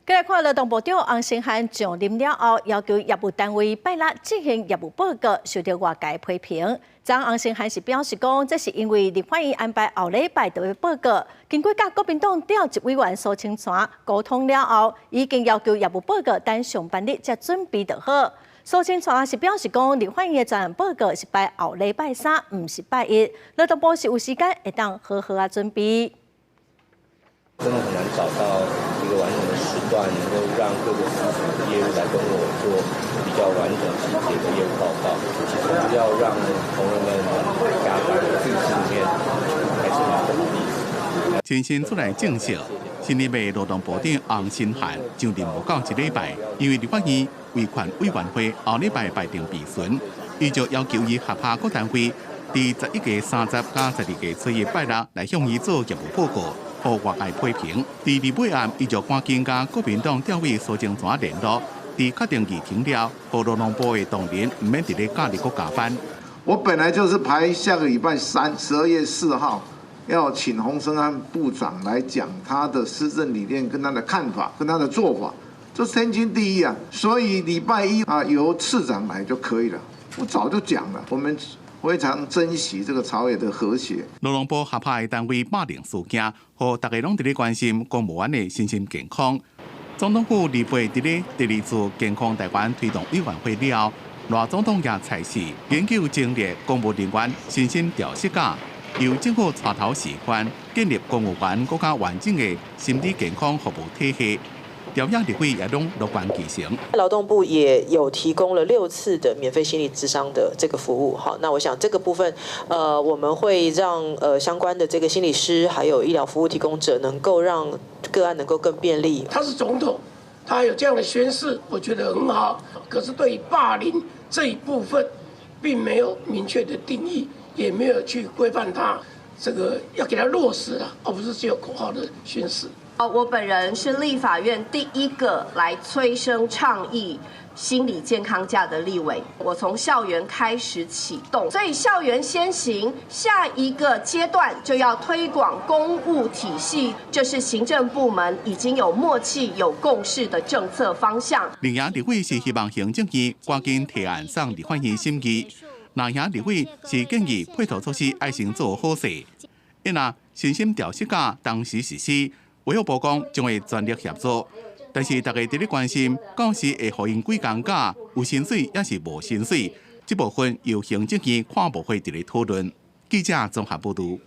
繼來看勞動部長洪申翰上任了後，要求業務單位拜六進行業務報告，受到外界批評。昨洪申翰是表示講，這是因為立法院安排後禮拜就會報告，經過佮國民黨調集委員蘇清泉溝通了後，已經要求業務報告等上班日才準備就好。蘇清泉是表示講，立法院的專案報告是排後禮拜三，毋是拜一。勞動部是有時間會當好好仔準備。真的很難找到一個完整的時段，能夠讓各個司署的業務來跟我做比較完整細節的業務報告。其實要讓同仁們加班，自己心裡面還是蠻不好意思。親身出來證實，新任的勞動部長洪申翰上任無夠一禮拜，因為立法院維權委員會後禮拜排定備詢，伊就要求伊轄下各單位佇11月30佮12月初一拜六來向伊做業務報告。予外界批評，佇禮拜暗，伊就趕緊佮國民黨調委蘇清泉聯絡，佇確定議程了後，予勞動部的同仁毋免佇咧假日閣加班。我本來就是排下個禮拜三，12月4號，要請洪申翰部長來講他的施政理念、跟他的看法、跟他的做法，這是天經地義啊。所以禮拜一啊，由次長來就可以了。我早就講了，我們非常珍惜這個朝野的和諧。勞動部轄下的單位霸凌事件，予大家攏佇咧關心公務員的身心健康。總統府禮拜佇咧第二次健康台灣推動委員會了後，賴總統也裁示研究成立公務人員身心調適假，由政府帶頭示範，建立公務員閣較完整的心理健康服務體系。朝野立委也攏樂觀其成。勞動部也有提供了六次的免費心理諮商的這個服務，好，那我想這個部分，我們會讓相關的這個心理師還有醫療服務提供者，能夠讓個案能夠更便利。他是總統，他有這樣的宣示，我覺得很好。可是對於霸凌這一部分，並沒有明確的定義，也沒有去規範它，這個要給他落實啊，而不是只有口號的宣示。我本人是立法院第一個來催生倡議心理健康假的立委，我從校園開始啟動，所以校園先行，下一個階段就要推廣公務體系，這是行政部門已經有默契、有共識的政策方向。另外，立委是希望行政院趕緊提案送立法院審議，藍營立委是建議配套措施愛先做好勢，因若身心調適假同時實施。衛福部講將會全力協助，但是大家佇咧關心，到時會予𪜶幾工假，有薪水抑是無薪水？這部分由行政院跨部會佇咧討論。記者綜合報導。